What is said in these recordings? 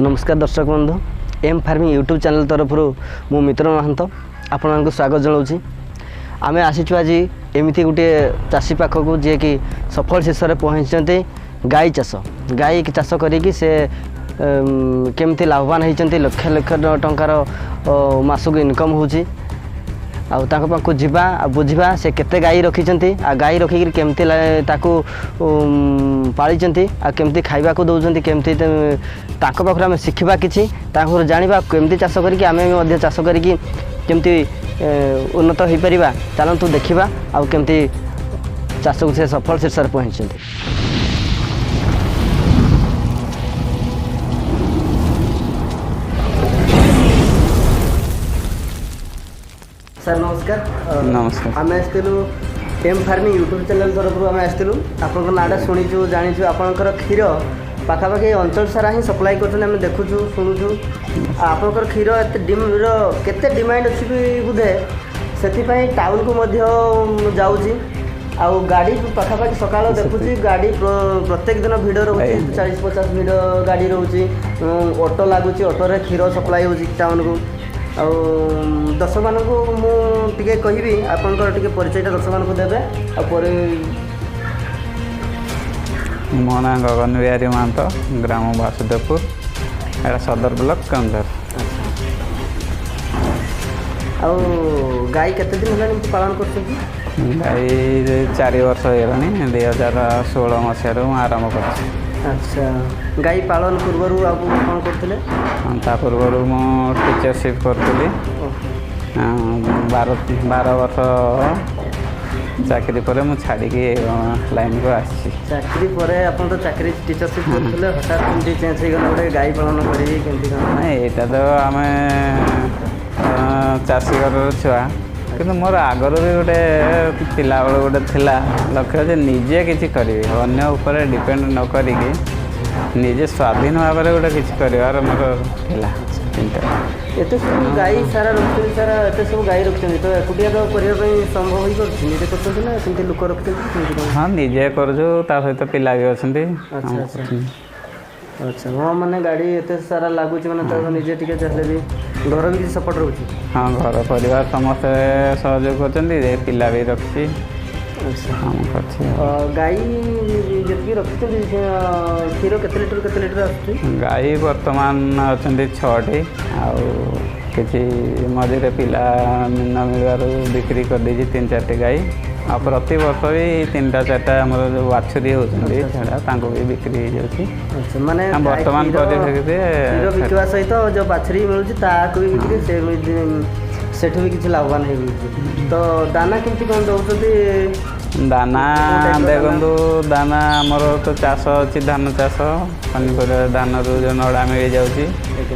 ନମସ୍କାର ଦର୍ଶକ ବନ୍ଧୁ, ଏମ୍ ଫାର୍ମିଂ ୟୁଟ୍ୟୁବ୍ ଚ୍ୟାନେଲ୍ ତରଫରୁ ମୁଁ ମିତ୍ର ମହାନ୍ତ ଆପଣମାନଙ୍କୁ ସ୍ୱାଗତ ଜଣାଉଛି। ଆମେ ଆସିଛୁ ଆଜି ଏମିତି ଗୋଟିଏ ଚାଷୀ ପାଖକୁ, ଯିଏକି ସଫଳ ଶୀର୍ଷରେ ପହଞ୍ଚିଛନ୍ତି। ଗାଈ ଚାଷ କରିକି ସେ କେମିତି ଲାଭବାନ ହେଇଛନ୍ତି, ଲକ୍ଷ ଲକ୍ଷ ଟଙ୍କାର ମାସକୁ ଇନକମ୍ ହେଉଛି। ଆଉ ତାଙ୍କ ପାଖକୁ ଯିବା ଆଉ ବୁଝିବା ସେ କେତେ ଗାଈ ରଖିଛନ୍ତି, ଆଉ ଗାଈ ରଖିକିରି କେମିତି ତାକୁ ପାଳିଛନ୍ତି, ଆଉ କେମିତି ଖାଇବାକୁ ଦେଉଛନ୍ତି, କେମିତି ତାଙ୍କ ପାଖରୁ ଆମେ ଶିଖିବା କିଛି, ତାଙ୍କ ପାଖରୁ ଜାଣିବା କେମିତି ଚାଷ କରିକି ଆମେ ବି ମଧ୍ୟ ଚାଷ କରିକି କେମିତି ଉନ୍ନତ ହୋଇପାରିବା। ଚାଲନ୍ତୁ ଦେଖିବା ଆଉ କେମିତି ଚାଷକୁ ସେ ସଫଳ ଶୀର୍ଷରେ ପହଞ୍ଚିଛନ୍ତି। ସାର୍, ନମସ୍କାର। ନମସ୍କାର। ଆମେ ଆସିଥିଲୁ ଏମ୍ ଫାର୍ମିଂ ୟୁଟ୍ୟୁବ୍ ଚ୍ୟାନେଲ୍ ତରଫରୁ। ଆମେ ଆସିଥିଲୁ, ଆପଣଙ୍କ ନାଁଟା ଶୁଣିଛୁ, ଜାଣିଛୁ। ଆପଣଙ୍କର କ୍ଷୀର ପାଖାପାଖି ଅଞ୍ଚଳ ସାରା ହିଁ ସପ୍ଲାଏ କରୁଛନ୍ତି, ଆମେ ଦେଖୁଛୁ, ଶୁଣୁଛୁ। ଆଉ ଆପଣଙ୍କର କ୍ଷୀର ଏତେ ଡିମ୍ର କେତେ ଡିମାଣ୍ଡ ଅଛି ବି ବୋଧେ, ସେଥିପାଇଁ ଟାଉନକୁ ମଧ୍ୟ ଯାଉଛି। ଆଉ ଗାଡ଼ି ପାଖାପାଖି ସକାଳ ଦେଖୁଛି, ଗାଡ଼ି ପ୍ରତ୍ୟେକ ଦିନ ଭିଡ଼ ରହୁଛି। 40-50 ଭିଡ଼ ଗାଡ଼ି ରହୁଛି, ଅଟୋ ଲାଗୁଛି, ଅଟୋରେ କ୍ଷୀର ସପ୍ଲାଏ ହେଉଛି ଟାଉନକୁ। ଆଉ ଦର୍ଶକମାନଙ୍କୁ ମୁଁ ଟିକେ କହିବି, ଆପଣଙ୍କର ଟିକେ ପରିଚୟଟା ଦର୍ଶକମାନଙ୍କୁ ଦେବେ ଆଉ ପରେ। ମୋ ନାଁ ଗଗନ ବିହାରୀ ମହାନ୍ତ, ଗ୍ରାମ ବାସୁଦେବପୁର, ଏଇଟା ସଦର ବ୍ଲକ, କେଉଁଝର। ଆଉ ଗାଈ କେତେ ଦିନ ହେଲାଣି ଏମିତି ପାଳନ କରୁଛନ୍ତି? ଗାଈ 4 ବର୍ଷ ହେଇଗଲାଣି। 2016 ମସିହାରୁ ମୁଁ ଆରମ୍ଭ କରିଛି। ଆଚ୍ଛା, ଗାଈ ପାଳନ ପୂର୍ବରୁ ଆଉ କ'ଣ କରୁଥିଲେ? ତା ପୂର୍ବରୁ ମୁଁ ଟିଚରସିପ୍ କରୁଥିଲି। 12 ବର୍ଷ ଚାକିରି ପରେ ମୁଁ ଛାଡ଼ିକି ଲାଇନ୍କୁ ଆସିଛି। ଚାକିରି ପରେ, ଆପଣ ତ ଚାକିରି ଟିଚରସିପ୍ କରୁଥିଲେ, ହଠାତ୍ କେମିତି ଚେଞ୍ଜ ହେଇଗଲା ଗୋଟେ ଗାଈ ପାଳନ କରିବି, କେମିତି କ'ଣ? ନାଇଁ, ଏଇଟା ତ ଆମେ ଚାଷୀ ଘରର ଛୁଆ, କିନ୍ତୁ ମୋର ଆଗରୁ ବି ଗୋଟେ ପିଲାବେଳୁ ଗୋଟେ ଥିଲା ଲକ୍ଷ୍ୟ ଯେ ନିଜେ କିଛି କରିବି, ଅନ୍ୟ ଉପରେ ଡିପେଣ୍ଡ ନ କରିକି ନିଜେ ସ୍ୱାଧୀନ ଭାବରେ ଗୋଟେ କିଛି କରିବାର ମୋର ଥିଲା ଚିନ୍ତା। ଏତେ ସବୁ ଗାଈ ସାରା ରଖୁଛନ୍ତି ସାରା, ଏତେ ସବୁ ଗାଈ ରଖୁଛନ୍ତି ତ ଏକୁଟିଆ ତ କରିବା ପାଇଁ ସମ୍ଭବ ହେଇପାରୁଛି? ନିଜେ କରୁଛନ୍ତି ନା ସେମିତି ଲୋକ ରଖୁଛନ୍ତି, କେମିତି କ'ଣ? ହଁ, ନିଜେ କରୁଛୁ, ତା ସହିତ ପିଲା ବି ଅଛନ୍ତି। ଆଚ୍ଛା ଆଚ୍ଛା, ହଁ, ମାନେ ଗାଡ଼ି ଏତେ ସାରା ଲାଗୁଛି, ମାନେ ତ ନିଜେ ଟିକେ ଚାହିଁଲେ ବି ଘର ବି କିଛି ସପୋର୍ଟ ରହୁଛି? ହଁ, ଘର ପରିବାର ସମସ୍ତେ ସହଯୋଗ କରୁଛନ୍ତି। ଏ ପିଲା ବି ରଖିଛି, କାମ କରୁଛି ଆଉ। ଗାଈ ଯେତିକି ରଖିଛନ୍ତି, ସେ, କ୍ଷୀର କେତେ ଲିଟର କେତେ ଲିଟର ଆସୁଛି? ଗାଈ ବର୍ତ୍ତମାନ ଅଛନ୍ତି ଛଅଟି। ଆଉ କିଛି ମଝିରେ ପିଲା ନ ମିଳିବାରୁ ବିକ୍ରି କରିଦେଇଛି ତିନି ଚାରିଟି ଗାଈ। ଆଉ ପ୍ରତିବର୍ଷ ବି ତିନିଟା ଚାରିଟା ଆମର ଯେଉଁ ବାଛୁରୀ ହେଉଛନ୍ତି, ସେଟା ତାଙ୍କୁ ବି ବିକ୍ରି ହେଇଯାଉଛି। ଆଚ୍ଛା, ମାନେ ଆଉ ଗାଈ ବର୍ତ୍ତମାନ ପରିସ୍ଥିତିରେ କ୍ଷୀର ବିକିବା ସହିତ ଯେଉଁ ବାଛୁରୀ ମିଳୁଛି ତାକୁ ବି ବିକ୍ରି, ସେ ସେଠୁ ବି କିଛି ଲାଭବାନ ହେଇଯାଉଛି। ତ ଦାନା କେମିତି କ'ଣ ଦେଉଛନ୍ତି? ଦାନା କୋଉ ଟାଇପ୍ର ଦାନା? ଦେଖନ୍ତୁ, ଦାନା ଆମର ତ ଚାଷ ଅଛି, ଧାନ ଚାଷ, ପନିପରିବା ଧାନରୁ ଯେଉଁ ନଡ଼ା ମିଳିଯାଉଛି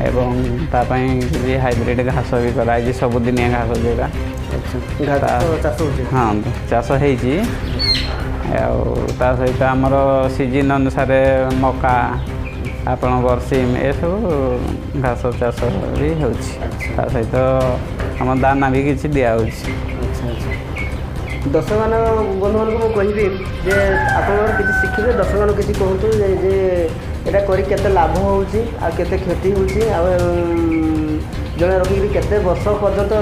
ଏବଂ ତା ପାଇଁ କିଛି ହାଇବ୍ରିଡ଼ ଘାସ ବି କରାହେଇଛି, ସବୁଦିନିଆ ଘାସ ଯେଉଁଟା। ଆଚ୍ଛା, ଘାସ ଚାଷ ହେଉଛି? ହଁ, ଚାଷ ହେଇଛି। ଆଉ ତା ସହିତ ଆମର ସିଜିନ୍ ଅନୁସାରେ ମକା, ଆପଣ ବରସିମ, ଏସବୁ ଘାସ ଚାଷ ବି ହେଉଛି। ତା ସହିତ ଆମ ଦାନା ବି କିଛି ଦିଆହେଉଛି। ଆଚ୍ଛା, ଦର୍ଶକମାନ ବନ୍ଧୁମାନଙ୍କୁ ମୁଁ କହିବି ଯେ ଆପଣଙ୍କର କିଛି ଶିଖିବେ। ଦର୍ଶକମାନଙ୍କୁ କିଛି କୁହନ୍ତୁ ଯେ ଏଇଟା କରି କେତେ ଲାଭ ହେଉଛି ଆଉ କେତେ କ୍ଷତି ହେଉଛି, ଆଉ ଜଣେ ରଖିକିରି କେତେ ବର୍ଷ ପର୍ଯ୍ୟନ୍ତ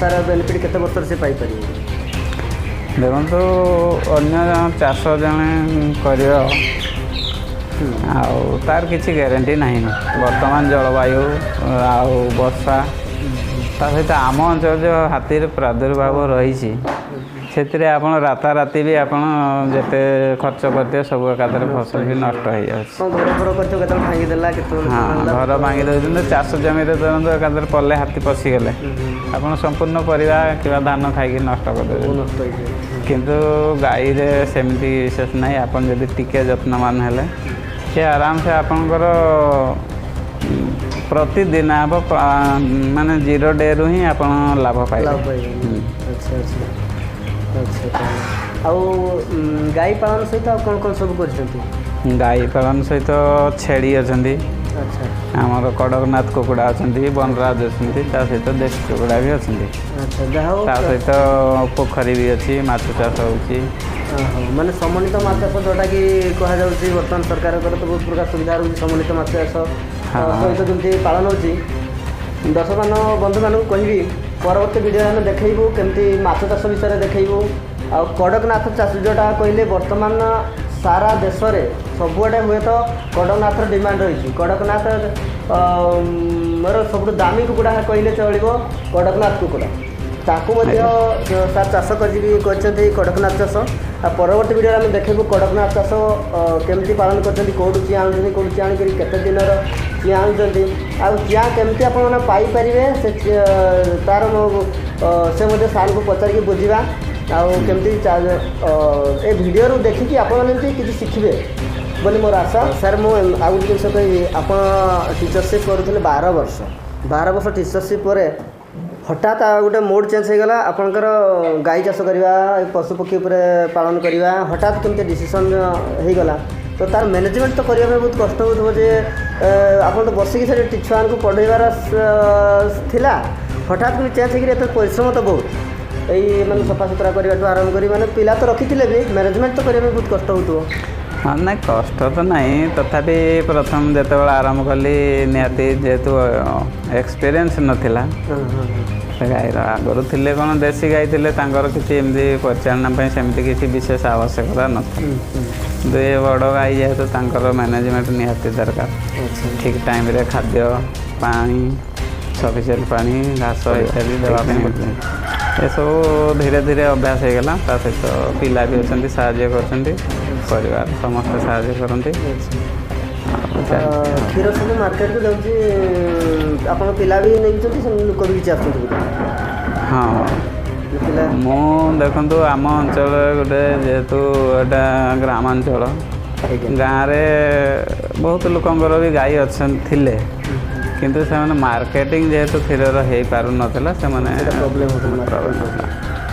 ତାର ବେନିଫିଟ୍ କେତେ ବର୍ଷରେ ସେ ପାଇପାରିବ? ଦେଖନ୍ତୁ, ଅନ୍ୟ ଚାଷ ଜଣେ କରିବ ଆଉ ତାର କିଛି ଗ୍ୟାରେଣ୍ଟି ନାହିଁ। ବର୍ତ୍ତମାନ ଜଳବାୟୁ ଆଉ ବର୍ଷା, ତା ସହିତ ଆମ ଅଞ୍ଚଳରେ ଯେଉଁ ହାତୀର ପ୍ରାଦୁର୍ଭାବ ରହିଛି, ସେଥିରେ ଆପଣ ରାତାରାତି ବି ଆପଣ ଯେତେ ଖର୍ଚ୍ଚ କରିଥିବେ, ସବୁ ଏକାଥରେ ଫସଲ ବି ନଷ୍ଟ ହେଇଯାଉଛି। କ'ଣ ଘର ଫର କରିଥିବ, କେତେବେଳେ ଭାଙ୍ଗିଦେଲା, କେତେବେଳେ ହଁ। କଣ ହେଲା। ଘର ଭାଙ୍ଗି ଦେଉଛନ୍ତି। ଚାଷ ଜମିରେ ଧରନ୍ତୁ ଏକାଥରେ ପଲେ ହାତୀ ପଶିଗଲେ, ଆପଣ ସମ୍ପୂର୍ଣ୍ଣ ପରିବା କିମ୍ବା ଧାନ ଖାଇକି ନଷ୍ଟ କରିଦେବେ। ସବୁ ନଷ୍ଟ ହେଇଯିବ। କିନ୍ତୁ ଗାଈରେ ସେମିତି ବିଶେଷ ନାହିଁ। ଆପଣ ଯଦି ଟିକେ ଯତ୍ନବାନ ହେଲେ, ସେ ଆରାମସେ ଆପଣଙ୍କର ପ୍ରତିଦିନ ହେବ, ମାନେ ଜିରୋ ଡେରୁ ହିଁ ଆପଣ ଲାଭ ପାଇବେ। ଲାଭ ପାଇବେ। ଆଚ୍ଛା ଆଚ୍ଛା ଆଚ୍ଛା, ତାହେଲେ ଆଉ ଗାଈ ପାଳନ ସହିତ ଆଉ କ'ଣ କ'ଣ ସବୁ କରିଛନ୍ତି? ଗାଈ ପାଳନ ସହିତ ଛେଳି ଅଛନ୍ତି। ଆମର କଡ଼କନାଥ କୁକୁଡ଼ା ଅଛନ୍ତି, ବନରାଜ ଅଛନ୍ତି, ତା ସହିତ ଦେଶୀ କୁକୁଡ଼ା ବି ଅଛନ୍ତି। ଆଚ୍ଛା, ଯାହା ହଉ। ତା ସହିତ ପୋଖରୀ ବି ଅଛି, ମାଛ ଚାଷ ହେଉଛି। ଓହୋ, ମାନେ ସମନ୍ୱିତ ମାଛ ଚାଷ ଯେଉଁଟାକି କୁହାଯାଉଛି, ବର୍ତ୍ତମାନ ସରକାରଙ୍କର ତ ବହୁତ ପ୍ରକାର ସୁବିଧା ରହୁଛି ସମନ୍ୱିତ ମାଛ ଚାଷ। ସହିତ ଯେମିତି ପାଳନ ହେଉଛି। ଦର୍ଶକ ବନ୍ଧୁମାନଙ୍କୁ କହିବି, ପରବର୍ତ୍ତୀ ଭିଡ଼ିଓ ଆମେ ଦେଖେଇବୁ କେମିତି ମାଛ ଚାଷ ବିଷୟରେ ଦେଖେଇବୁ ଆଉ କଡ଼କନାଥ ଚାଷ ଯେଉଁଟା କହିଲେ, ବର୍ତ୍ତମାନ ସାରା ଦେଶରେ ସବୁଆଡ଼େ ହୁଏତ କଡ଼କନାଥର ଡିମାଣ୍ଡ ରହିଛି। କଡ଼କନାଥ ମୋର ସବୁଠୁ ଦାମୀ କୁକୁଡ଼ା କହିଲେ ଚଳିବ, କଡ଼କନାଥ କୁକୁଡ଼ା। ତାକୁ ମଧ୍ୟ ସାର୍ ଚାଷ କରିକି କରିଛନ୍ତି କଡ଼କନାଥ ଚାଷ। ଆଉ ପରବର୍ତ୍ତୀ ଭିଡ଼ିଓରେ ଆମେ ଦେଖେଇବୁ କଡ଼କନାଥ ଚାଷ କେମିତି ପାଳନ କରିଛନ୍ତି, କେଉଁଠୁ ଚିଆଁ ଆଣୁଛନ୍ତି, କେଉଁଠୁ ଚିଆଁ ଆଣିକରି କେତେ ଦିନର ଚିଆଁ ଆଣୁଛନ୍ତି ଆଉ ଚିଆଁ କେମିତି ଆପଣମାନେ ପାଇପାରିବେ, ସେ ତାର ସେ ମଧ୍ୟ ସାର୍ଙ୍କୁ ପଚାରିକି ବୁଝିବା। ଆଉ କେମିତି ଏ ଭିଡ଼ିଓରୁ ଦେଖିକି ଆପଣମାନେ ଏମିତି କିଛି ଶିଖିବେ ବୋଲି ମୋର ଆଶା। ସାର୍, ମୁଁ ଆଉ ଗୋଟେ ଜିନିଷ କହିବି, ଆପଣ ଟିଚରସିପ୍ କରୁଥିଲେ 12 ବର୍ଷ। 12 ବର୍ଷ ଟିଚରସିପ୍ ପରେ ହଠାତ୍ ଆଉ ଗୋଟେ ମୋଡ଼ ଚେଞ୍ଜ ହେଇଗଲା ଆପଣଙ୍କର, ଗାଈ ଚାଷ କରିବା, ଏ ପଶୁପକ୍ଷୀ ଉପରେ ପାଳନ କରିବା, ହଠାତ୍ କେମିତି ଡିସିସନ୍ ହେଇଗଲା? ତ ତାର ମ୍ୟାନେଜମେଣ୍ଟ ତ କରିବା ପାଇଁ ବହୁତ କଷ୍ଟ ହେଉଥିବ ଯେ ଆପଣ ତ ବସିକି ସେଠି ଛୁଆଙ୍କୁ ପଢ଼େଇବାର ଥିଲା, ହଠାତ୍ କରି ଚେଞ୍ଜ ହେଇକିରି ଏତେ ପରିଶ୍ରମ ତ ବହୁତ, ଏଇ ମାନେ ସଫାସୁତୁରା କରିବାଠୁ ଆରମ୍ଭ କରି, ମାନେ ପିଲା ତ ରଖିଥିଲେ ବି ମ୍ୟାନେଜମେଣ୍ଟ ତ କରିବା ପାଇଁ ବହୁତ କଷ୍ଟ ହେଉଥିବ। ହଁ, ନାଇଁ, କଷ୍ଟ ତ ନାହିଁ। ତଥାପି ପ୍ରଥମ ଯେତେବେଳେ ଆରମ୍ଭ କଲି, ନିହାତି ଯେହେତୁ ଏକ୍ସପିରିଏନ୍ସ ନଥିଲା ସେ ଗାଈର। ଆଗରୁ ଥିଲେ କ'ଣ, ଦେଶୀ ଗାଈ ଥିଲେ, ତାଙ୍କର କିଛି ଏମିତି ପରିଚାଳନା ପାଇଁ ସେମିତି କିଛି ବିଶେଷ ଆବଶ୍ୟକତା ନଥିଲା। କିନ୍ତୁ ଏ ବଡ଼ ଗାଈ ଯେହେତୁ, ତାଙ୍କର ମ୍ୟାନେଜମେଣ୍ଟ ନିହାତି ଦରକାର। ଠିକ୍ ଟାଇମ୍ରେ ଖାଦ୍ୟ, ପାଣି, ସଫିସିଏଣ୍ଟ ପାଣି, ଘାସ ଇତ୍ୟାଦି ଦେବା ପାଇଁ ପଡ଼ୁଛି। ଏସବୁ ଧୀରେ ଧୀରେ ଅଭ୍ୟାସ ହେଇଗଲା। ତା ସହିତ ପିଲା ବି ଅଛନ୍ତି, ସାହାଯ୍ୟ କରୁଛନ୍ତି, ପରିବାର ସମସ୍ତେ ସାହାଯ୍ୟ କରନ୍ତି। ଆଉ ଚାଲିଛି। କ୍ଷୀର ସବୁ ମାର୍କେଟକୁ ଯାଉଛି, ଆପଣ ପିଲା ବି ନେଉଛନ୍ତି, ସେମିତି ଲୋକ ବି କିଛି ଆସୁଛନ୍ତି ବୋଧେ? ହଁ। ପିଲା ମୁଁ ଦେଖନ୍ତୁ, ଆମ ଅଞ୍ଚଳରେ ଗୋଟେ ଯେହେତୁ ଏଇଟା ଗ୍ରାମାଞ୍ଚଳ, ଗାଁରେ ବହୁତ ଲୋକଙ୍କର ବି ଗାଈ ଅଛନ୍ତି, ଥିଲେ, କିନ୍ତୁ ସେମାନେ ମାର୍କେଟିଂ ଯେହେତୁ କ୍ଷୀରର ହେଇପାରୁନଥିଲା, ସେମାନେ ସେଇଟା problem ହେଉଥିଲା। Problem ହେଉଥିଲା।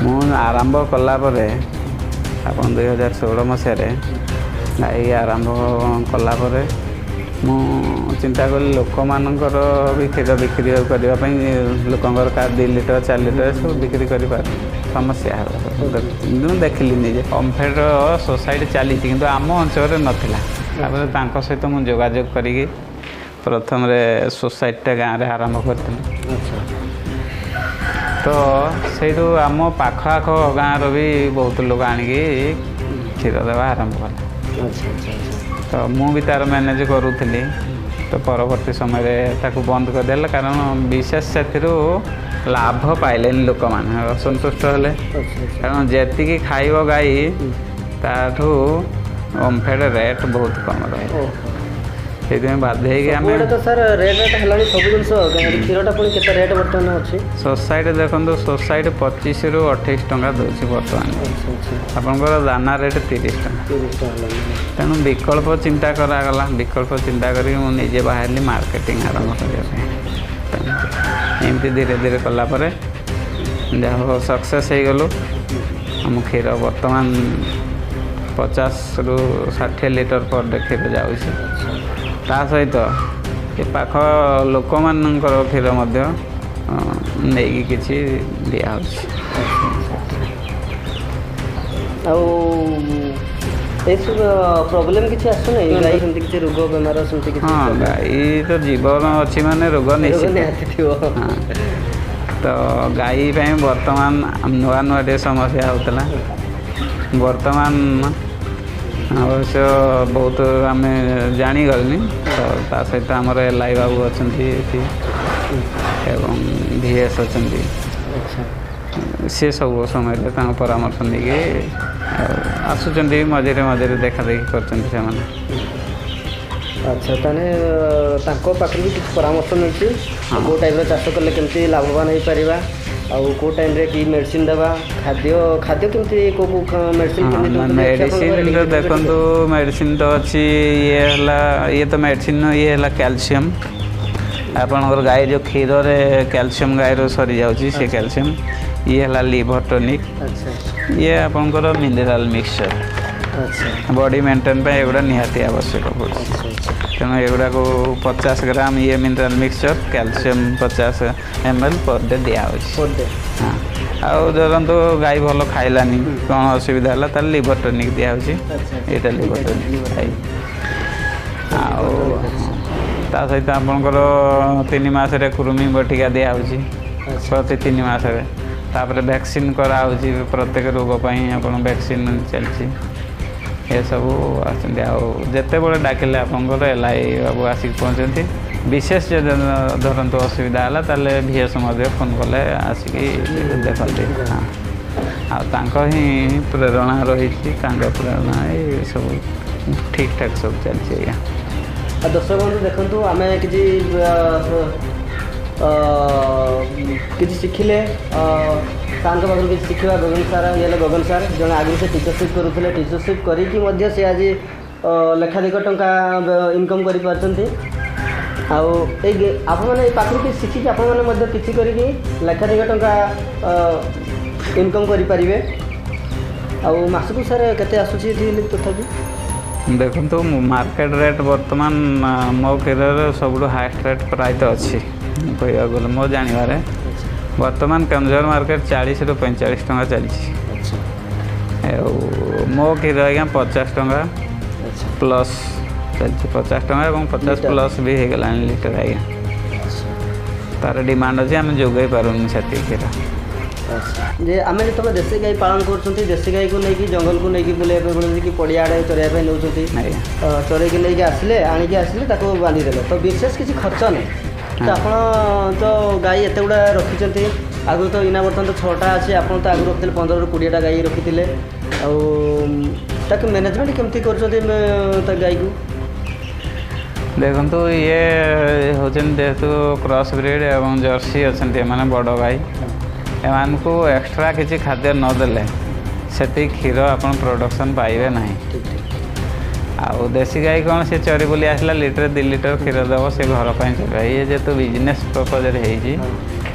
ମୁଁ ଆରମ୍ଭ କଲା ପରେ, ଆପଣ 2016 ମସିହାରେ ଗାଈ ଆରମ୍ଭ କଲା ପରେ ମୁଁ ଚିନ୍ତା କଲି, ଲୋକମାନଙ୍କର ବି କ୍ଷୀର ବିକ୍ରି କରିବା ପାଇଁ, ଲୋକଙ୍କର କାହାର 2 ଲିଟର, 4 ଲିଟର ଏସବୁ ବିକ୍ରି କରିପାରୁ ସମସ୍ୟା ହେଲା। ମୁଁ ଦେଖିଲି ନିଜେ, ଓମଫେଡ଼ର ସୋସାଇଟି ଚାଲିଛି କିନ୍ତୁ ଆମ ଅଞ୍ଚଳରେ ନଥିଲା। ତାପରେ ତାଙ୍କ ସହିତ ମୁଁ ଯୋଗାଯୋଗ କରିକି ପ୍ରଥମରେ ସୋସାଇଟିଟା ଗାଁରେ ଆରମ୍ଭ କରିଥିଲି। ତ ସେଇଠୁ ଆମ ପାଖ ଆଖ ଗାଁର ବି ବହୁତ ଲୋକ ଆଣିକି କ୍ଷୀର ଦେବା ଆରମ୍ଭ କଲେ। ଆଚ୍ଛା ଆଚ୍ଛା ଆଚ୍ଛା ତ ମୁଁ ବି ତା'ର ମ୍ୟାନେଜ୍ କରୁଥିଲି। ତ ପରବର୍ତ୍ତୀ ସମୟରେ ତାକୁ ବନ୍ଦ କରିଦେଲେ, କାରଣ ବିଶେଷ ସେଥିରୁ ଲାଭ ପାଇଲେନି, ଲୋକମାନେ ଅସନ୍ତୁଷ୍ଟ ହେଲେ। ଆଚ୍ଛା ଆଚ୍ଛା କାରଣ ଯେତିକି ଖାଇବ ଗାଈ, ତାଠୁ ଓମଫେଡ଼ ରେଟ୍ ବହୁତ କମ୍ ରହେ। ସେଇଥିପାଇଁ ବାଧ୍ୟ ହେଇକି ଆମେ ସବୁଆଡ଼େ ତ ସାର୍ ରେଟ୍ ରେଟ୍ ହେଲାଣି ସବୁ ଜିନିଷ, କ୍ଷୀରଟା ପୁଣି କେତେ ରେଟ୍ ବର୍ତ୍ତମାନ ଅଛି? ସୋସାଇଟି ଦେଖନ୍ତୁ, ସୋସାଇଟି 25ରୁ 28 ଟଙ୍କା ଦେଉଛି ବର୍ତ୍ତମାନ। ଆଚ୍ଛା ଆଚ୍ଛା ଆପଣଙ୍କର ଦାନା ରେଟ୍ 30 ଟଙ୍କା। 30 ଟଙ୍କା ହେଲାଣି। ତେଣୁ ବିକଳ୍ପ ଚିନ୍ତା କରାଗଲା। ବିକଳ୍ପ ଚିନ୍ତା କରିକି ମୁଁ ନିଜେ ବାହାରିଲି ମାର୍କେଟିଂ ଆରମ୍ଭ କରିବା ପାଇଁ। ତେଣୁ ଏମିତି ଧୀରେ ଧୀରେ କଲା ପରେ ଯାହା ହଉ ସକ୍ସେସ୍ ହେଇଗଲୁ। ଆମ କ୍ଷୀର ବର୍ତ୍ତମାନ 50ରୁ 60 ଲିଟର ପର ଡେ କ୍ଷୀର ଯାଉଛି। ତା ସହିତ ଏ ପାଖ ଲୋକମାନଙ୍କର କ୍ଷୀର ମଧ୍ୟ ନେଇକି କିଛି ଦିଆହେଉଛି। ଆଉ ଏସବୁ ପ୍ରୋବ୍ଲେମ୍ କିଛି ଆସୁନାହିଁ ଗାଈ, ସେମିତି କିଛି ରୋଗ ବେମାର ସେମିତି କିଛି? ହଁ, ଗାଈ ତ ଜୀବନ ଅଛି ମାନେ ରୋଗ ରୋଗ ନିଶ୍ଚିତ ନିହାତି ଥିବ। ହଁ, ତ ଗାଈ ପାଇଁ ବର୍ତ୍ତମାନ ନୂଆ ନୂଆ ଟିକେ ସମସ୍ୟା ହେଉଥିଲା। ବର୍ତ୍ତମାନ ଅବଶ୍ୟ ବହୁତ ଆମେ ଜାଣିଗଲିଣି। ତ ତା ସହିତ ଆମର ଏଲ୍ I ବାବୁ ଅଛନ୍ତି ଏଠି ଏବଂ ଭି ଏସ୍ ଅଛନ୍ତି। ସେ ସବୁ ସମୟରେ ତାଙ୍କ ପରାମର୍ଶ ନେଇକି ଆଉ ଆସୁଛନ୍ତି, ମଝିରେ ମଝିରେ ଦେଖା ଦେଖି କରୁଛନ୍ତି ସେମାନେ। ଆଚ୍ଛା, ତାହେଲେ ତାଙ୍କ ପାଖରୁ ବି କିଛି ପରାମର୍ଶ ମିଳୁଛି, କେଉଁ ଟାଇପ୍ର ଚାଷ କଲେ କେମିତି ଲାଭବାନ ହେଇପାରିବା ଆଉ କେଉଁ ଟାଇମ୍ରେ କି ମେଡ଼ିସିନ୍ ଦେବା, ଖାଦ୍ୟ ଖାଦ୍ୟ କେମିତି, କେଉଁ କେଉଁ ମେଡ଼ିସିନ୍ କେମିତି ଦେଉଛନ୍ତି? ମେଡ଼ିସିନ ତ ଦେଖନ୍ତୁ, ମେଡ଼ିସିନ ତ ଅଛି। ଇଏ ହେଲା, ଇଏ ତ ମେଡ଼ିସିନ, ଇଏ ହେଲା କ୍ୟାଲସିୟମ୍। ଆପଣଙ୍କର ଗାଈ ଯେଉଁ କ୍ଷୀରରେ କ୍ୟାଲସିୟମ୍ ଗାଈର ସରିଯାଉଛି, ସେ କ୍ୟାଲସିୟମ୍। ଇଏ ହେଲା ଲିଭର ଟନିକ୍। ଇଏ ଆପଣଙ୍କର ମିନେରାଲ୍ ମିକ୍ସଚର୍। ବଡି ମେଣ୍ଟେନ୍ ପାଇଁ ଏଗୁଡ଼ା ନିହାତି ଆବଶ୍ୟକ ପଡ଼ୁଛି। ଆଚ୍ଛା ଆଚ୍ଛା ତେଣୁ ଏଗୁଡ଼ାକୁ 50 ଗ୍ରାମ ଇଏ mineral mixture, calcium 50 ml per day ଦିଆହେଉଛି। Per day? ହଁ, ଆଉ ଧରନ୍ତୁ ଗାଈ ଭଲ ଖାଇଲାନି, କ'ଣ ଅସୁବିଧା ହେଲା, ତାହେଲେ ଲିଭର ଟନିକ୍ ଦିଆହେଉଛି। ଏଇଟା ଲିଭର ଟନିକ୍ ଗାଈ ଆଉ ତା ସହିତ ଆପଣଙ୍କର 3 ମାସରେ କୃମି ବଟିକା ଦିଆହେଉଛି ପ୍ରତି 3 ମାସରେ। ତାପରେ ଭ୍ୟାକ୍ସିନ୍ କରାହେଉଛି, ପ୍ରତ୍ୟେକ ରୋଗ ପାଇଁ ଆପଣ ଭ୍ୟାକ୍ସିନ୍ ଚାଲିଛି। ଏସବୁ ଆସନ୍ତି ଆଉ ଯେତେବେଳେ ଡାକିଲେ ଆପଣଙ୍କର ଏଲ୍ I ବାବୁ ଆସିକି ପହଞ୍ଚନ୍ତି। ବିଶେଷ ଯଦି ଧରନ୍ତୁ ଅସୁବିଧା ହେଲା, ତାହେଲେ ଭିଏସ୍ ମଧ୍ୟ ଫୋନ୍ କଲେ ଆସିକି ଦେଖନ୍ତି। ହଁ, ଆଉ ତାଙ୍କ ହିଁ ପ୍ରେରଣା ରହିଛି, ତାଙ୍କ ପ୍ରେରଣା ଏ ସବୁ ଠିକ୍ଠାକ୍ ସବୁ ଚାଲିଛି ଆଜ୍ଞା। ଆଉ ଦର୍ଶକ ବନ୍ଧୁ, ଦେଖନ୍ତୁ, ଆମେ କିଛି ଶିଖିଲେ ସାର୍ଙ୍କ ପାଖରୁ। କିଛି ଶିଖିବା ଗଗନ ସାର୍। ଇଏ ହେଲେ ଗଗନ ସାର୍ ଜଣେ, ଆଗରୁ ସେ ଟିଚରସିପ୍ କରୁଥିଲେ। ଟିଚରସିପ୍ କରିକି ମଧ୍ୟ ସେ ଆଜି ଲକ୍ଷାଧିକ ଟଙ୍କା ଇନକମ୍ କରିପାରୁଛନ୍ତି। ଆଉ ଏଇ ଆପଣମାନେ ଏଇ ପାଖରୁ କିଛି ଶିଖିକି ଆପଣମାନେ ମଧ୍ୟ କିଛି କରିକି ଲକ୍ଷାଧିକ ଟଙ୍କା ଇନକମ୍ କରିପାରିବେ। ଆଉ ମାସକୁ ସାର୍ କେତେ ଆସୁଛି ଏଠି ତଥାପି? ଦେଖନ୍ତୁ, ମାର୍କେଟ ରେଟ୍ ବର୍ତ୍ତମାନ ମୋ କ୍ଷୀରରେ ସବୁଠୁ ହାଏଷ୍ଟ ରେଟ୍ ପ୍ରାୟତଃ ଅଛି। ମୁଁ କହିବାକୁ ଗଲେ, ମୋ ଜାଣିବାରେ ବର୍ତ୍ତମାନ କେନ୍ଦୁଝର ମାର୍କେଟ 40ରୁ 45 ଟଙ୍କା ଚାଲିଛି। ଆଉ ମୋ କ୍ଷୀର ଆଜ୍ଞା 50 ଟଙ୍କା ପ୍ଲସ୍ ଚାଲିଛି, 50 ଟଙ୍କା ଏବଂ 50 ଲିଟର। ପ୍ଲସ୍ ବି ହେଇଗଲାଣି ଲିଟର ଆଜ୍ଞା। ତାର ଡିମାଣ୍ଡ ଅଛି, ଆମେ ଯୋଗାଇ ପାରୁନି ସେତିକି କ୍ଷୀର। ଯେ ଆମେ ଯେତେବେଳେ ଦେଶୀ ଗାଈ ପାଳନ କରୁଛନ୍ତି, ଦେଶୀ ଗାଈକୁ ନେଇକି ଜଙ୍ଗଲକୁ ନେଇକି ବୁଲେଇବା ପାଇଁ ପଡ଼ୁଛି କି ପଡ଼ିଆ ଆଡ଼େ ଚରାଇବା ପାଇଁ ନେଉଛନ୍ତି। ଚରେଇକି ନେଇକି ଆସିଲେ, ଆଣିକି ଆସିଲେ, ତାକୁ ବାନ୍ଧିଦେଲେ, ତ ବିଶେଷ କିଛି ଖର୍ଚ୍ଚ ନାହିଁ। ତ ଆପଣ ତ ଗାଈ ଏତେ ଗୁଡ଼ା ରଖିଛନ୍ତି ଆଗରୁ, ତ ଇନା ବର୍ତ୍ତମାନ ତ ଛଅଟା ଅଛି, ଆପଣ ତ ଆଗରୁ ରଖିଥିଲେ 15ରୁ 20ଟା ଗାଈ ରଖିଥିଲେ। ଆଉ ତାକୁ ମ୍ୟାନେଜମେଣ୍ଟ କେମିତି କରୁଛନ୍ତି ତା ଗାଈକୁ? ଦେଖନ୍ତୁ, ଇଏ ହେଉଛନ୍ତି ଯେହେତୁ କ୍ରସ୍ ବ୍ରିଡ୍ ଏବଂ ଜର୍ସି ଅଛନ୍ତି, ଏମାନେ ବଡ଼ ଗାଈ। ଏମାନଙ୍କୁ ଏକ୍ସଟ୍ରା କିଛି ଖାଦ୍ୟ ନଦେଲେ ସେତିକି କ୍ଷୀର ଆପଣ ପ୍ରଡ଼କ୍ସନ୍ ପାଇବେ ନାହିଁ। ଠିକ୍ ଠିକ୍ ଆଉ ଦେଶୀ ଗାଈ କ'ଣ, ସେ ଚରି ବୁଲି ଆସିଲା, ଲିଟର 2 ଲିଟର କ୍ଷୀର ଦେବ, ସେ ଘର ପାଇଁ ଚଳିବ। ଇଏ ଯେହେତୁ ବିଜନେସ୍ ପର୍ପଜରେ ହେଇଛି,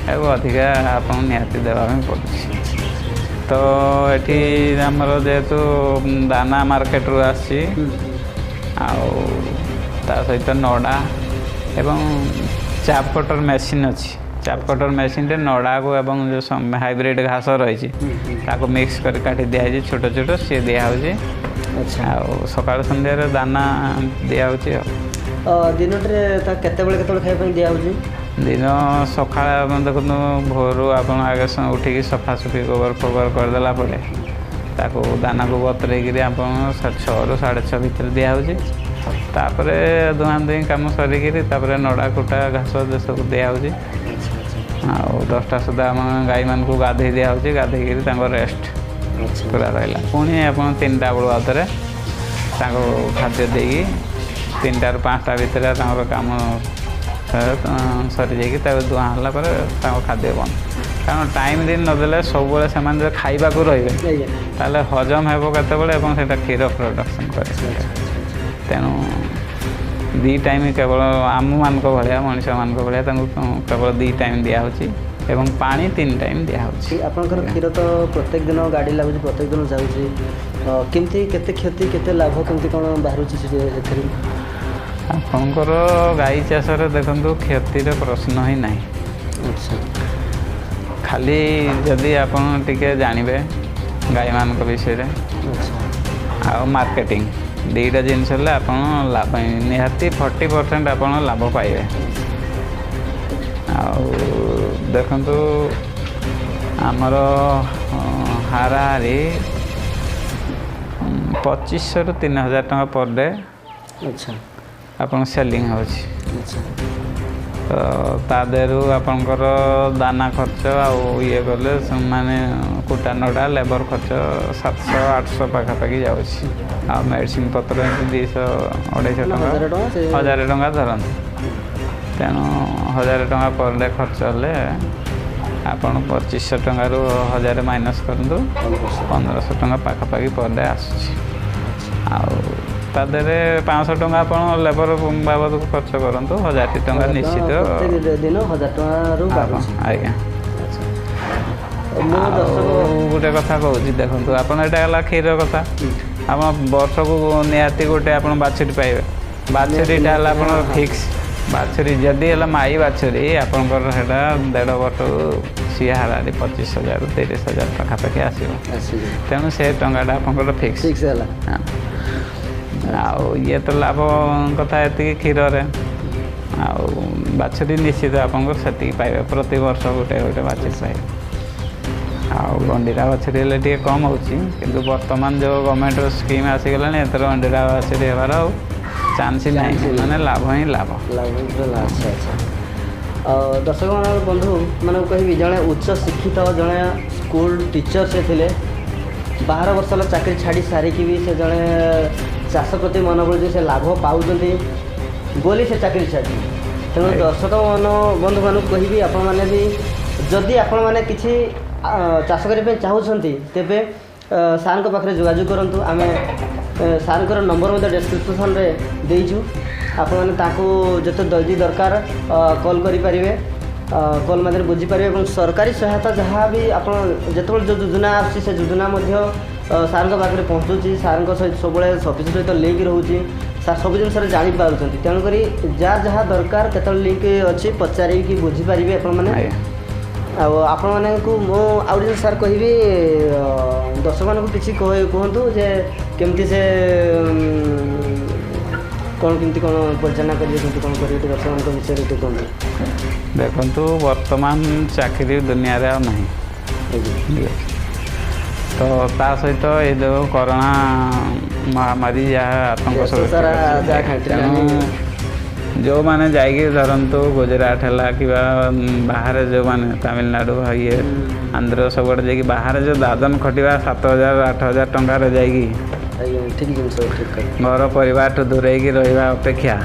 ଏହାକୁ ଅଧିକା ଆପଣଙ୍କୁ ନିହାତି ଦେବା ପାଇଁ ପଡ଼ୁଛି। ତ ଏଠି ଆମର ଯେହେତୁ ଦାନା ମାର୍କେଟରୁ ଆସିଛି, ଆଉ ତା ସହିତ ନଡ଼ା ଏବଂ ଚାପ୍ କଟର ମେସିନ୍ ଅଛି। ଚାପ୍ କଟର ମେସିନ୍ରେ ନଡ଼ାକୁ ଏବଂ ଯେଉଁ ହାଇବ୍ରିଡ଼ ଘାସ ରହିଛି, ତାକୁ ମିକ୍ସ କରି କାଟି ଦିଆହେଇଛି ଛୋଟ ଛୋଟ, ସିଏ ଦିଆହେଉଛି। ଆଉ ସକାଳ ସନ୍ଧ୍ୟାରେ ଦାନା ଦିଆହେଉଛି ଆଉ। ଦିନଟିରେ ତା କେତେବେଳେ କେତେବେଳେ ଖାଇବା ପାଇଁ ଦିଆହେଉଛି? ଦିନ ସକାଳେ ଆପଣ ଦେଖନ୍ତୁ, ଭୋରୁ ଆପଣ ଆଗେ ଉଠିକି ସଫାସୁଫି ଗୋବର ଫୋବର କରିଦେଲା ପରେ ତାକୁ ଦାନାକୁ ବତୁରେଇକିରି ଆପଣ 6ରୁ 6:30 ଭିତରେ ଦିଆହେଉଛି। ତାପରେ ଧୁଆଁ ଧୁଇଁ କାମ ସରିକିରି ତାପରେ ନଡ଼ା କୁଟା ଘାସ ସବୁ ଦିଆହେଉଛି। ଆଚ୍ଛା ଆଚ୍ଛା ଆଉ 10ଟା ସୁଦ୍ଧା ଆମ ଗାଈମାନଙ୍କୁ ଗାଧେଇ ଦିଆହେଉଛି। ଗାଧେଇକିରି ତାଙ୍କ ରେଷ୍ଟ ପୁରା ରହିଲା। ପୁଣି ଆପଣ 3ଟା ବେଳୁ ଆଉ ଥରେ ତାଙ୍କୁ ଖାଦ୍ୟ ଦେଇକି 3ଟାରୁ 5ଟା ଭିତରେ ତାଙ୍କର କାମ ସରିଯାଇକି ତାକୁ ଦୁହାଁ ହେଲା ପରେ ତାଙ୍କ ଖାଦ୍ୟ ବନ୍ଦ। କାରଣ ଟାଇମ୍ ଦିନ ନଦେଲେ ସବୁବେଳେ ସେମାନେ ଯଦି ଖାଇବାକୁ ରହିବେ, ତାହେଲେ ହଜମ ହେବ କେତେବେଳେ ଏବଂ ସେଇଟା କ୍ଷୀର ପ୍ରଡ଼କ୍ସନ୍ କରେ? ତେଣୁ ଦୁଇ ଟାଇମ୍ କେବଳ ଆମମାନଙ୍କ ଭଳିଆ, ମଣିଷମାନଙ୍କ ଭଳିଆ ତାଙ୍କୁ କେବଳ ଦୁଇ ଟାଇମ୍ ଦିଆହେଉଛି ଏବଂ ପାଣି ତିନି ଟାଇମ୍ ଦିଆହେଉଛି। ଆପଣଙ୍କର କ୍ଷୀର ତ ପ୍ରତ୍ୟେକ ଦିନ ଗାଡ଼ି ଲାଗୁଛି, ପ୍ରତ୍ୟେକ ଦିନ ଯାଉଛି। କେମିତି କେତେ କ୍ଷତି, କେତେ ଲାଭ, କେମିତି କ'ଣ ବାହାରୁଛି ସେଠି ଏଥିରେ? ଆପଣଙ୍କର ଗାଈ ଚାଷରେ ଦେଖନ୍ତୁ, କ୍ଷତିର ପ୍ରଶ୍ନ ହିଁ ନାହିଁ। ଖାଲି ଯଦି ଆପଣ ଟିକେ ଜାଣିବେ ଗାଈମାନଙ୍କ ବିଷୟରେ ଆଉ ମାର୍କେଟିଂ, ଦୁଇଟା ଜିନିଷ ହେଲେ ଆପଣ ଲାଭ ନିହାତି 40% ଆପଣ ଲାଭ ପାଇବେ। ଆଉ ଦେଖନ୍ତୁ, ଆମର ହାରାହାରି 2500ରୁ 3000 ଟଙ୍କା ପର୍ ଡେ ଆପଣ ସେଲିଂ ହେଉଛି। ତ ତା ଦେହରୁ ଆପଣଙ୍କର ଦାନା ଖର୍ଚ୍ଚ ଆଉ ଇଏ କଲେ ସେମାନେ କୁଟା ନଡ଼ା ଲେବର ଖର୍ଚ୍ଚ 700-800 ପାଖାପାଖି ଯାଉଛି। ଆଉ ମେଡ଼ିସିନ ପତ୍ର ଏମିତି 200-250 ଟଙ୍କା। ହଜାରେ ଟଙ୍କା ସେ 1000 ଟଙ୍କା ଧରନ୍ତୁ। ତେଣୁ 1000 ଟଙ୍କା ପର୍ ଡେ ଖର୍ଚ୍ଚ ହେଲେ ଆପଣ 2500 ଟଙ୍କାରୁ 1000 ମାଇନସ୍ କରନ୍ତୁ, 1500 ଟଙ୍କା ପାଖାପାଖି ପର୍ ଡେ ଆସୁଛି। ଆଉ ତା ଦେହରେ 500 ଟଙ୍କା ଆପଣ ଲେବର ବାବଦକୁ ଖର୍ଚ୍ଚ କରନ୍ତୁ, 1000 ଟଙ୍କା ନିଶ୍ଚିତ। ପ୍ରତ୍ୟେକ ଦିନ 1000 ଟଙ୍କାରୁ ବାହାରୁଛି? ଆଜ୍ଞା। ଆଚ୍ଛା, ମୁଁ ଦର୍ଶକ ଆଉ ଗୋଟେ କଥା କହୁଛି ଦେଖନ୍ତୁ ଆପଣ, ଏଇଟା ହେଲା କ୍ଷୀର କଥା। ଆପଣ ବର୍ଷକୁ ନିହାତି ଗୋଟେ ଆପଣ ବାଛୁରୀ ପାଇବେ। ବାଛୁରୀଟା ହେଲା ଆପଣ ଫିକ୍ସ ବାଛୁରୀ ଯଦି ହେଲା ମାଇ ବାଛୁରୀ ଆପଣଙ୍କର, ସେଇଟା ଦେଢ଼ ବର୍ଷକୁ ସିଏ ହାରାହାରି 25 ହଜାରରୁ 30 ହଜାର ପାଖାପାଖି ଆସିବ। ଆସିଯିବ। ତେଣୁ ସେ ଟଙ୍କାଟା ଆପଣଙ୍କର ଫିକ୍ସ। ଫିକ୍ସ ହେଲା। ହଁ। ଆଉ ଇଏ ତ ଲାଭ କଥା ଏତିକି କ୍ଷୀରରେ। ଆଉ ବାଛୁରୀ ନିଶ୍ଚିତ ଆପଣଙ୍କର ସେତିକି ପାଇବେ, ପ୍ରତିବର୍ଷ ଗୋଟେ ଗୋଟେ ବାଛୁରୀ ପାଇବେ। ଆଉ ଗଣ୍ଡିରା ବାଛୁରୀ ହେଲେ ଟିକେ କମ୍ ହେଉଛି, କିନ୍ତୁ ବର୍ତ୍ତମାନ ଯେଉଁ ଗଭର୍ଣ୍ଣମେଣ୍ଟର ସ୍କିମ୍ ଆସିଗଲାଣି, ଏଥର ଗଣ୍ଡିରା ବାଛୁରୀ ହେବାର ଆଉ ଚାନ୍ସ ହିଁ ନାହିଁ, ମାନେ ଲାଭ ହିଁ ଲାଭ। ଲାଭ ହେଲା। ଆଚ୍ଛା। ଆଉ ଦର୍ଶକ ବନ୍ଧୁ ମାନଙ୍କୁ କହିବି, ଜଣେ ଉଚ୍ଚ ଶିକ୍ଷିତ ଜଣେ ସ୍କୁଲ ଟିଚର ସେ ଥିଲେ। 12 ବର୍ଷ ହେଲା ଚାକିରି ଛାଡ଼ି ସାରିକି ବି ସେ ଜଣେ ଚାଷ ପ୍ରତି ମନ ବଳୁଛି, ସେ ଲାଭ ପାଉଛନ୍ତି ବୋଲି ସେ ଚାକିରି ଛାଡ଼ିଛନ୍ତି। ତେଣୁ ଦର୍ଶକ ବନ୍ଧୁମାନଙ୍କୁ କହିବି, ଆପଣମାନେ ବି ଯଦି ଆପଣମାନେ କିଛି ଚାଷ କରିବା ପାଇଁ ଚାହୁଁଛନ୍ତି, ତେବେ ସାର୍ଙ୍କ ପାଖରେ ଯୋଗାଯୋଗ କରନ୍ତୁ। ଆମେ ସାର୍ଙ୍କର ନମ୍ବର ମଧ୍ୟ ଡେସ୍କ୍ରିପସନ୍ରେ ଦେଇଛୁ। ଆପଣମାନେ ତାଙ୍କୁ ଯେତେ ଜଲ୍ଦି ଦରକାର କଲ୍ କରିପାରିବେ, କଲ୍ ମାଧ୍ୟମରେ ବୁଝିପାରିବେ ଏବଂ ସରକାରୀ ସହାୟତା ଯାହା ବି ଆପଣ ଯେତେବେଳେ ଯେଉଁ ଯୋଜନା ଆସୁଛି, ସେ ଯୋଜନା ମଧ୍ୟ ସାର୍ଙ୍କ ପାଖରେ ପହଞ୍ଚୁଛି। ସାର୍ଙ୍କ ସହିତ ସବୁବେଳେ ଅଫିସ୍ ସହିତ ଲିଙ୍କ ରହୁଛି। ସାର୍ ସବୁ ଜିନିଷରେ ଜାଣିପାରୁଛନ୍ତି। ତେଣୁକରି ଯାହା ଯାହା ଦରକାର, କେତେବେଳେ ଲିଙ୍କ ଅଛି, ପଚାରିକି ବୁଝିପାରିବେ ଆପଣମାନେ। ଆଉ ଆପଣମାନଙ୍କୁ ମୁଁ ଆଉ ଗୋଟେ ଜିନିଷ ସାର୍ କହିବି, ଦର୍ଶକମାନଙ୍କୁ କିଛି କୁହନ୍ତୁ ଯେ କେମିତି ସେ କ'ଣ କେମିତି କ'ଣ ପରିଚାଳନା କରିବେ, କେମିତି କ'ଣ କରିବେ, ଟିକେ ଦର୍ଶକମାନଙ୍କ ବିଷୟରେ ଟିକେ କୁହନ୍ତୁ। ଦେଖନ୍ତୁ, ବର୍ତ୍ତମାନ ଚାକିରି ଦୁନିଆରେ ଆଉ ନାହିଁ। ଠିକ୍ ଅଛି। ତ ତା ସହିତ ଏ ଯେଉଁ କରୋନା ମହାମାରୀ ଯାହା ଆତଙ୍କ ଦେଶ ସୃଷ୍ଟି ସାରା କରିଛି, ଯାହା ଘାଣ୍ଟିଲାଣି। ତେଣୁ ଯେଉଁମାନେ ଯାଇକି ଧରନ୍ତୁ ଗୁଜୁରାଟ ହେଲା କିମ୍ବା ବାହାରେ ଯେଉଁମାନେ ତାମିଲନାଡ଼ୁ, ଇଏ ଆନ୍ଧ୍ର, ସବୁଆଡ଼େ ଯାଇକି ବାହାରେ ଯେଉଁ ଦାଦନ ଖଟିବା 7,000 8,000 ଟଙ୍କାରେ ଯାଇକି ଆଜ୍ଞା, ଠିକ୍ ଜିନିଷ, ଠିକ୍ କଥା। ଘର ପରିବାରଠୁ ଦୂରେଇକି ରହିବା ଅପେକ୍ଷା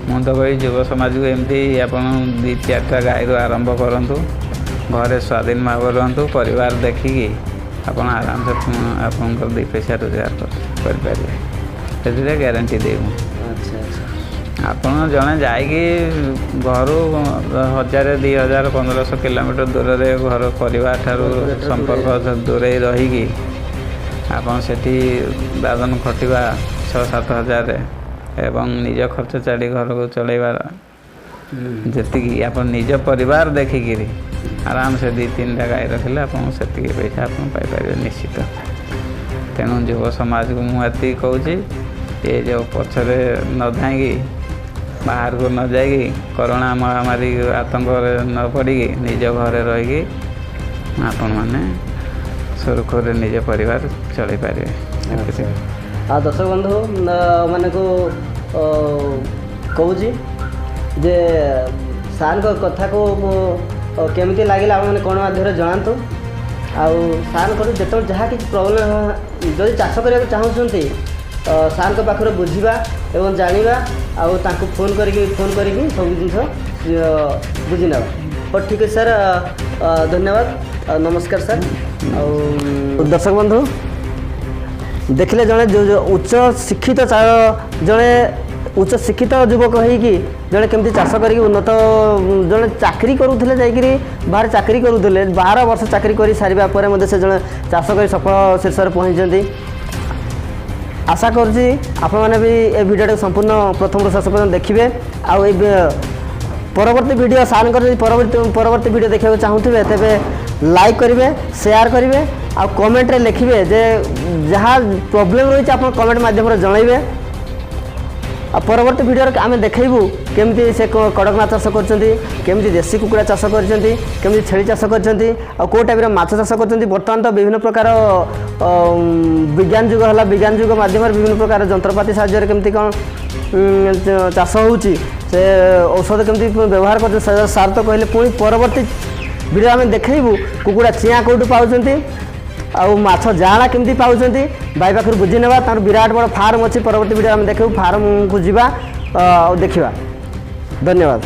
ମୁଁ ତ କହିବି ଯୁବ ସମାଜକୁ ଏମିତି ଆପଣ ଦୁଇ ଚାରିଟା ଗାଈରୁ ଆରମ୍ଭ କରନ୍ତୁ, ଘରେ ସ୍ୱାଧୀନ ଭାବରେ ରୁହନ୍ତୁ, ପରିବାର ଦେଖିକି ଆପଣ ଆରାମସେ ଆପଣଙ୍କର ଦୁଇ ପଇସା ରୋଜଗାର କରିପାରିବେ। ସେଥିରେ ଗ୍ୟାରେଣ୍ଟି ଦେବି ମୁଁ। ଆଚ୍ଛା ଆଚ୍ଛା ଆପଣ ଜଣେ ଯାଇକି ଘରୁ 1,000, 2,000, 1,500 କିଲୋମିଟର ଦୂରରେ ଘର ପରିବାର ଠାରୁ ସମ୍ପର୍କ ଦୂରେଇ ରହିକି ଆପଣ ସେଠି ଦାଦନ ଖଟିବା 6-7 ହଜାରରେ ଏବଂ ନିଜ ଖର୍ଚ୍ଚ ଛାଡ଼ି ଘରକୁ ଚଳେଇବା ଯେତିକି, ଆପଣ ନିଜ ପରିବାର ଦେଖିକିରି ଆରାମସେ ଦୁଇ ତିନିଟା ଗାଈ ରଖିଲେ ଆପଣ ସେତିକି ପଇସା ଆପଣ ପାଇପାରିବେ ନିଶ୍ଚିତ। ତେଣୁ ଯୁବ ସମାଜକୁ ମୁଁ ଏତିକି କହୁଛି, ଏ ଯେଉଁ ପଛରେ ନ ଧାଇଁକି, ବାହାରକୁ ନ ଯାଇକି, କରୋନା ମହାମାରୀ ଆତଙ୍କରେ ନ ପଡ଼ିକି ନିଜ ଘରେ ରହିକି ଆପଣମାନେ ସୁରୁଖୁରୁରେ ନିଜ ପରିବାର ଚଳେଇ ପାରିବେ। ଏତିକି। ଆଉ ଦର୍ଶକ ବନ୍ଧୁ ମାନଙ୍କୁ କହୁଛି ଯେ ସାର୍ଙ୍କ କଥାକୁ ମୁଁ କେମିତି ଲାଗିଲା, ଆପଣମାନେ କ'ଣ ମାଧ୍ୟମରେ ଜଣାନ୍ତୁ। ଆଉ ସାର୍ଙ୍କର ଯେତେବେଳେ ଯାହା କିଛି ପ୍ରୋବ୍ଲେମ୍, ଯଦି ଚାଷ କରିବାକୁ ଚାହୁଁଛନ୍ତି, ସାର୍ଙ୍କ ପାଖରୁ ବୁଝିବା ଏବଂ ଜାଣିବା ଆଉ ତାଙ୍କୁ ଫୋନ୍ କରିକି ସବୁ ଜିନିଷ ବୁଝି ନେବା। ହଉ, ଠିକ୍ ଅଛି ସାର୍, ଧନ୍ୟବାଦ ଆଉ ନମସ୍କାର ସାର୍। ଆଉ ଦର୍ଶକ ବନ୍ଧୁ ଦେଖିଲେ, ଜଣେ ଯୋଉ ଯୋଉ ଉଚ୍ଚ ଶିକ୍ଷିତ ଜଣେ ଉଚ୍ଚ ଶିକ୍ଷିତ ଯୁବକ ହେଇକି ଜଣେ କେମିତି ଚାଷ କରିକି ଉନ୍ନତ। ଜଣେ ଚାକିରି କରୁଥିଲେ, ଯାଇକିରି ବାହାରେ ଚାକିରି କରୁଥିଲେ, 12 ବର୍ଷ ଚାକିରି କରି ସାରିବା ପରେ ମଧ୍ୟ ସେ ଜଣେ ଚାଷ କରି ସଫଳ ଶୀର୍ଷରେ ପହଞ୍ଚିଛନ୍ତି। ଆଶା କରୁଛି ଆପଣମାନେ ବି ଏ ଭିଡ଼ିଓଟାକୁ ସମ୍ପୂର୍ଣ୍ଣ ପ୍ରଥମରୁ ଶେଷ ପର୍ଯ୍ୟନ୍ତ ଦେଖିବେ। ଆଉ ଏ ପରବର୍ତ୍ତୀ ଭିଡ଼ିଓ ସାର୍ଙ୍କର ଯଦି ପରବର୍ତ୍ତୀ ପରବର୍ତ୍ତୀ ଭିଡ଼ିଓ ଦେଖିବାକୁ ଚାହୁଁଥିବେ, ତେବେ ଲାଇକ୍ କରିବେ, ସେୟାର କରିବେ ଆଉ କମେଣ୍ଟରେ ଲେଖିବେ ଯେ ଯାହା ପ୍ରୋବ୍ଲେମ୍ ରହିଛି ଆପଣ କମେଣ୍ଟ ମାଧ୍ୟମରେ ଜଣାଇବେ। ଆଉ ପରବର୍ତ୍ତୀ ଭିଡ଼ିଓରେ ଆମେ ଦେଖେଇବୁ କେମିତି ସେ କଡ଼କନାଥ ଚାଷ କରୁଛନ୍ତି, କେମିତି ଦେଶୀ କୁକୁଡ଼ା ଚାଷ କରିଛନ୍ତି, କେମିତି ଛେଳି ଚାଷ କରିଛନ୍ତି ଆଉ କେଉଁ ଟାଇପ୍ର ମାଛ ଚାଷ କରୁଛନ୍ତି। ବର୍ତ୍ତମାନ ତ ବିଭିନ୍ନ ପ୍ରକାର ବିଜ୍ଞାନ ଯୁଗ ହେଲା। ବିଜ୍ଞାନ ଯୁଗ ମାଧ୍ୟମରେ ବିଭିନ୍ନ ପ୍ରକାର ଯନ୍ତ୍ରପାତି ସାହାଯ୍ୟରେ କେମିତି କ'ଣ ଚାଷ ହେଉଛି, ସେ ଔଷଧ କେମିତି ବ୍ୟବହାର କରୁଛନ୍ତି, ସେ ସାର୍ ତ କହିଲେ। ପୁଣି ପରବର୍ତ୍ତୀ ଭିଡ଼ିଓ ଆମେ ଦେଖେଇବୁ କୁକୁଡ଼ା ଚିଆଁ କେଉଁଠୁ ପାଉଛନ୍ତି ଆଉ ମାଛ ଜାଆଁଳା କେମିତି ପାଉଛନ୍ତି, ଭାଇ ପାଖରୁ ବୁଝି ନେବା। ତାଙ୍କର ବିରାଟ ବଡ଼ ଫାର୍ମ ଅଛି। ପରବର୍ତ୍ତୀ ଭିଡ଼ିଓ ଆମେ ଦେଖିବୁ, ଫାର୍ମକୁ ଯିବା ଆଉ ଦେଖିବା। ଧନ୍ୟବାଦ।